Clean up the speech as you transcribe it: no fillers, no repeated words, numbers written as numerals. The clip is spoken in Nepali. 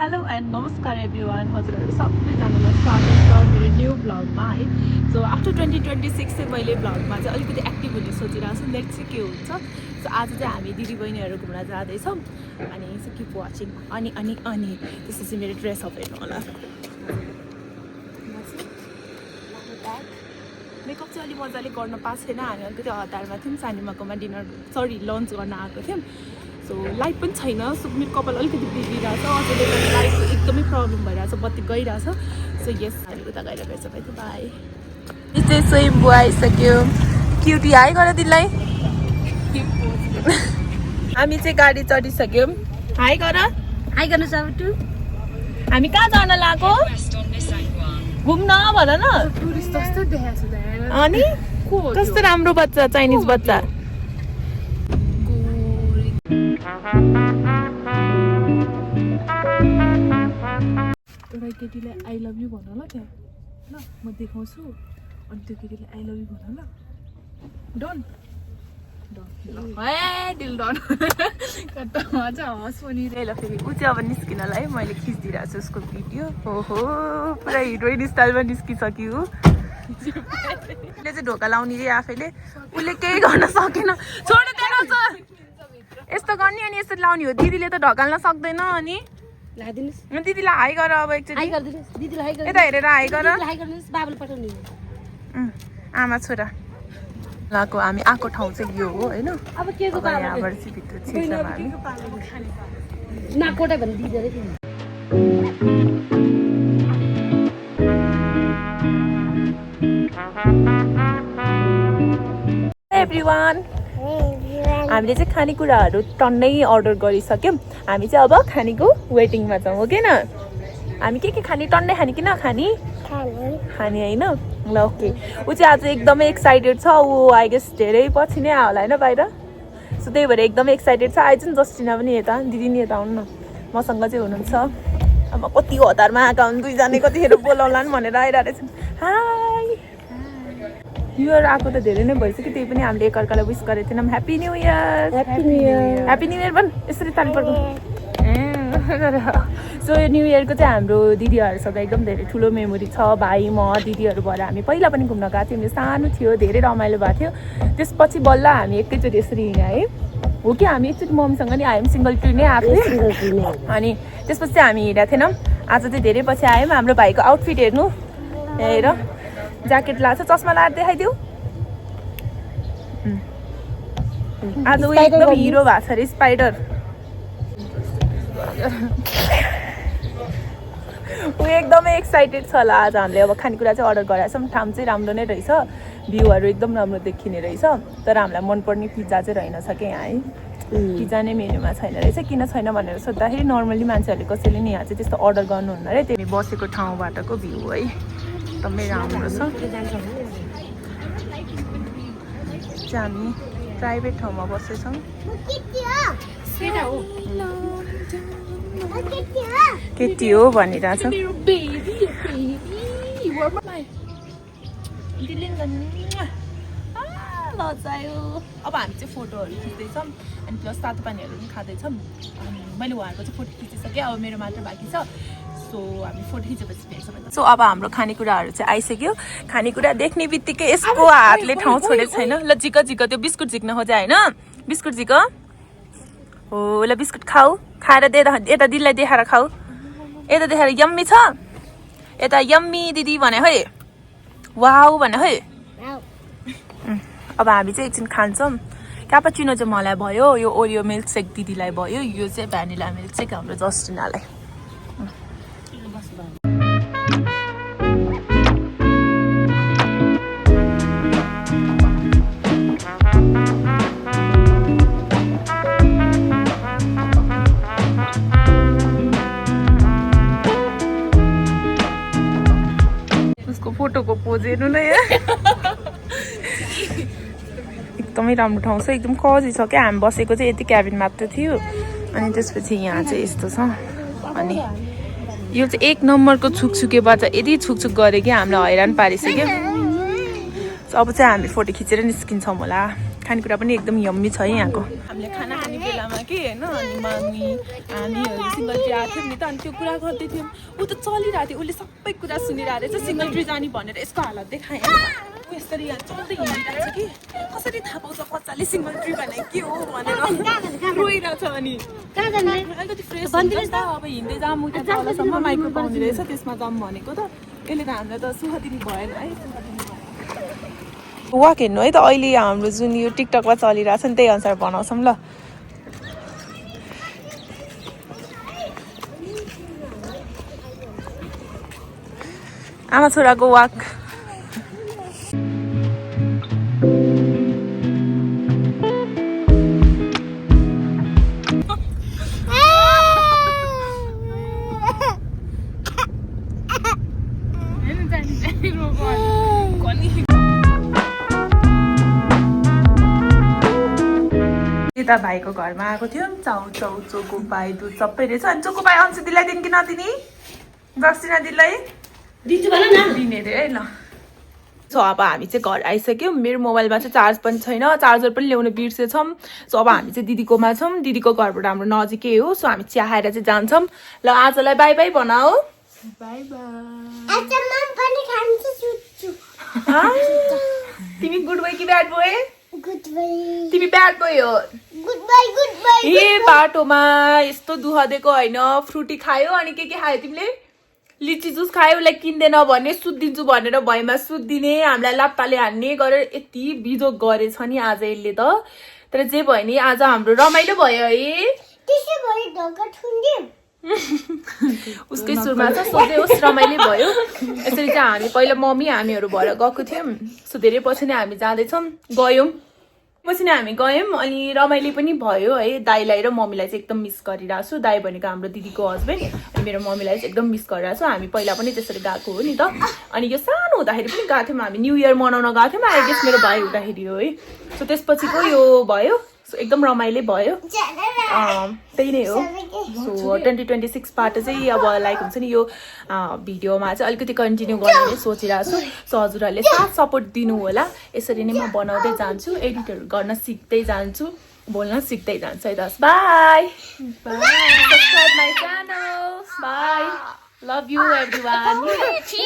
हेलो एन्ड नमस्कार एभ्रिवान हजुरहरू सबैजनालाई स्वागत छ मेरो न्यू भ्लगमा है। सो आफ्टर 2026 चाहिँ मैले भ्लगमा चाहिँ अलिकति एक्टिभ हुने सोचिरहेको छु। लेट्स चाहिँ के हुन्छ। सो आज चाहिँ हामी दिदी बहिनीहरू घुम्न जाँदैछौँ अनि चाहिँ किप वाचिङ। अनि त्यसपछि चाहिँ मेरो ड्रेस अप हेर्नु होला। मेकअप चाहिँ अलिक मजाले गर्न पाएको छैन। हामी अलिकति हतारमा थियौँ, सानीमाकोमा लन्च गर्न आएको थियौँ। सो लाइट पनि छैन, सो मेरो कपाल अलिकति बिग्रिरहेछ। अझै लाइटको एकदमै प्रब्लम भइरहेछ, बत्ती गइरहेछ। सो यस, हामी उता गएर भेट्छ भाइ। बाई। चाहिँ स्वयम्भू आइसक्यो। क्युटी हाई गर दिदीलाई। हामी चाहिँ गाडी चढिसक्यौँ। हाई गर। हाई गर्नु सक्छु। हामी कहाँ जान लाग्यो? घुम्न भन न। टुरिस्ट जस्तो देखाएको छ। अनि कस्तो राम्रो बच्चा, चाइनिज बच्चा। एउटा केटीलाई आई लभ यु भन ल त्यहाँ। ल म देखाउँछु। अनि त्यो केटीलाई आई लभ यु भन ल। Done deal done. कता मजा हँस पनि ल फेरि ऊ चाहिँ अब निस्किनलाई मैले खिचिदिरहेको छु उसको भिडियो। ओहो पुरा हिरोइन स्टाइलमा निस्किसक्यो। उसले चाहिँ ढोका लाउने रे आफैले। उसले केही गर्न सकेन। छोड यस्तो गर्ने अनि यस्तो लाउने हो। दिदीले त ढकाल्न सक्दैन। अनि दिदीलाई हाई गर अब एकचोटि। यता हेरेर हाई गर। आमा छोरा लाको हामी आएको ठाउँ चाहिँ यो हो होइन। अब यहाँबाट चाहिँ भित्र छिर्छौँ हामी। एभ्रिवान, हामीले चाहिँ खानेकुराहरू टन्नै अर्डर गरिसक्यौँ। हामी चाहिँ अब खानेको वेटिङमा छौँ, हो कि न? हामी के खाने? टन्नै खाने कि नखाने? खाने होइन। ल ओके। ऊ चाहिँ आज एकदमै एक्साइटेड छ। ऊ आई गेस धेरै पछि नै आयो होला होइन बाहिर। सो त्यही भएर एकदमै एक्साइटेड छ। आइज नि जस्टिना पनि यता, दिदी नि यता आउनु न। मसँग चाहिँ हुनुहुन्छ। अब कति हतारमा आएका हुन् दुईजना, कतिखेर बोलाउला नि भनेर आइरहेको रहेछन्। हाई, न्यु इयर आएको त धेरै नै भइसक्यो। त्यही पनि हामीले एकअर्कालाई विस गरेको थिएनौँ। Happy new year. Happy new year भन्। यसरी ताली पर्नु। सो यो न्यु इयरको चाहिँ हाम्रो दिदीहरूसँग एकदम धेरै ठुलो मेमोरी छ। भाइ, म, दिदीहरू भएर हामी पहिला पनि घुम्न गएको थियौँ। सानो थियो, धेरै रमाइलो भएको थियो। त्यसपछि बल्ल हामी एकैचोटि यसरी हिँड्यौँ है। हो कि हामी एकचोटि मम्मीसँग नि आयौँ, सिङ्गल ट्रिप नै आएको थियो। अनि त्यसपछि चाहिँ हामी हिँडेको थिएनौँ। आज चाहिँ धेरै पछि आयौँ। हाम्रो भाइको आउटफिट हेर्नु, हेर ज्याकेट लाग्छ, चस्मा लगाएर देखाइदिऊ। आज ऊ एकदम हिरो भएको छ अरे, स्पाइडर। ऊ एकदमै एक्साइटेड छ होला। आज हामीले अब खानेकुरा चाहिँ अर्डर गरेको छौँ। ठाउँ चाहिँ राम्रो नै रहेछ, भ्यूहरू एकदम राम्रो देखिने रहेछ। तर हामीलाई मनपर्ने पिज्जा चाहिँ रहेनछ क्या यहाँ है। पिज्जा नै मेन्यूमा छैन रहेछ। किन छैन भनेर सोद्धाखेरि नर्मली मान्छेहरूले कसैले नि यहाँ चाहिँ त्यस्तो अर्डर गर्नुहुन्न अरे। त्यो बसेको ठाउँबाटको भ्यू है एकदमै राम्रो छ। हामी प्राइभेट ठाउँमा बसेछौँ। केटी हो भनिरहेछ। अब हामी चाहिँ फोटोहरू खिच्दैछौँ अनि प्लस तातो पानीहरू पनि खाँदैछौँ। अनि मैले उहाँहरूको चाहिँ फोटो खिचिसकेँ, अब मेरो मात्र बाँकी छ। सो हामी फोटो खिचेपछि भेट्छौँ। सो अब हाम्रो खानेकुराहरू चाहिँ आइसक्यो। खानेकुरा देख्ने बित्तिकै यसको हातले ठाउँ छोडेको छैन। ल झिक त्यो बिस्कुट झिक्न खोज्यो होइन। बिस्कुट झिक हो। ल बिस्कुट खाऊ, खाएर दे। यता दिदीलाई देखाएर खाऊ। यता देखाएर यम्मी छ। यता यम्मी दिदी भने है, वाउ भने है। अब हामी चाहिँ एकछिन खान्छौँ। क्यापाचिनो चाहिँ मलाई भयो, यो ओरियो मिल्कसेक दिदीलाई भयो, यो चाहिँ भ्यानिला मिल्कसेक हाम्रो जस्टिनालाई। फोटोको पोज हेर्नु न यहाँ। एकदमै राम्रो ठाउँ छ, एकदम कजी छ क्या। हामी बसेको चाहिँ यति क्याबिन मात्र थियो। अनि त्यसपछि यहाँ चाहिँ यस्तो छ। अनि यो चाहिँ एक नम्बरको छुकछुके बच्चा यति छुकछुक गऱ्यो कि हामीलाई हैरान पारिसक्यो। अब चाहिँ हामी फोटो खिचेर निस्किन्छौँ होला। खानेकुरा पनि एकदम यम्मी छ है यहाँको। हामीले खाना खाने बेला बेलामा के होइन अनि मामी हामीहरू सिङ्गल ट्री आएको थियौँ नि त अनि त्यो कुरा गर्दै थियौँ ऊ त चलिरहेको थियो उसले सबै कुरा सुनिरहेको रहेछ सिङ्गल ट्री जाने भनेर यसको हालत देखाएँ ऊ यसरी यहाँ चल्दै हिँडिरहेको छ कि कसरी थाहा पाउँछ बच्चाले सिङ्गल ट्री भनेर के हो भनेर रोइरहेको छ अनि अलिकति फ्रेस हुन्छ नि त अब हिँड्दै जाऊँ उता तलसम्म माइक्रो पाउने रहेछ त्यसमा जाऊँ भनेको त यसले त हामीलाई त सुख दिनु भएन है वाक हेर्नु है त अहिले हाम्रो जुन यो टिकटकमा चलिरहेको छ नि त्यही अनुसार बनाउँछौँ ल आमा छोराको वाक यता भाइको घरमा आएको थियौँ चाउचाउ चोकोपाई दुध सबै रहेछ अनि चोकोपाई अंशु दिदीलाई दिने कि नदिने दक्षिणा दिदीलाई दिने रे है ल सो अब हामी चाहिँ घर आइसक्यौँ मेरो मोबाइलमा चाहिँ चार्ज पनि छैन चार्जर पनि ल्याउनु बिर्सेछौँ सो अब हामी चाहिँ दिदीकोमा छौँ दिदीको घरबाट हाम्रो नजिकै हो सो हामी चिया खाएर चाहिँ जान्छौँ ल आजलाई बाई बाई भनाऊ बाई बाई तिमी गुड बोय कि ब्याड बोय तिमी ब्याड बोय हो ए बाटोमा यस्तो दुःख दिएको होइन फ्रुटी खायो अनि के खायो तिमीले लिची जुस खायो उसलाई किन्दैन भने सुध दिन्छु भनेर भएमा सुध दिने हामीलाई लाप्पाले हान्ने गरेर यति बिजोग गरेछ नि आज यसले त तर जे भयो नि आज हाम्रो रमाइलो भयो है उसकै सुरमा छ सोधे उस रमाइलो भयो यसरी चाहिँ हामी पहिला मम्मी हामीहरू भएर गएको थियौँ सो धेरै पछि नै हामी जाँदैछौँ गयौँ पछि नै हामी गयौँ अनि रमाइलो पनि भयो है दाइलाई र मम्मीलाई चाहिँ एकदम मिस गरिरहेको छु दाइ भनेको हाम्रो दिदीको हस्बेन्ड अनि मेरो मम्मीलाई चाहिँ एकदम मिस गरिरहेको छु हामी पहिला पनि त्यसरी गएको हो नि त अनि यो सानो हुँदाखेरि पनि गएको थियौँ हामी न्यू इयर मनाउन गएको थियौँ आई गेस मेरो भाइ हुँदाखेरि हो है सो त्यसपछिको यो भयो सो एकदम रमाइलो भयो त्यही नै हो सो 2026बाट चाहिँ अब लाइक हुन्छ नि यो भिडियोमा चाहिँ अलिकति कन्टिन्यू गर्ने सोचिरहेको छु सो हजुरहरूले साथ सपोर्ट दिनु होला यसरी नै म बनाउँदै जान्छु एडिटहरू गर्न सिक्दै जान्छु बोल्न सिक्दै जान्छु है दस by subscribe my channel by love you everyone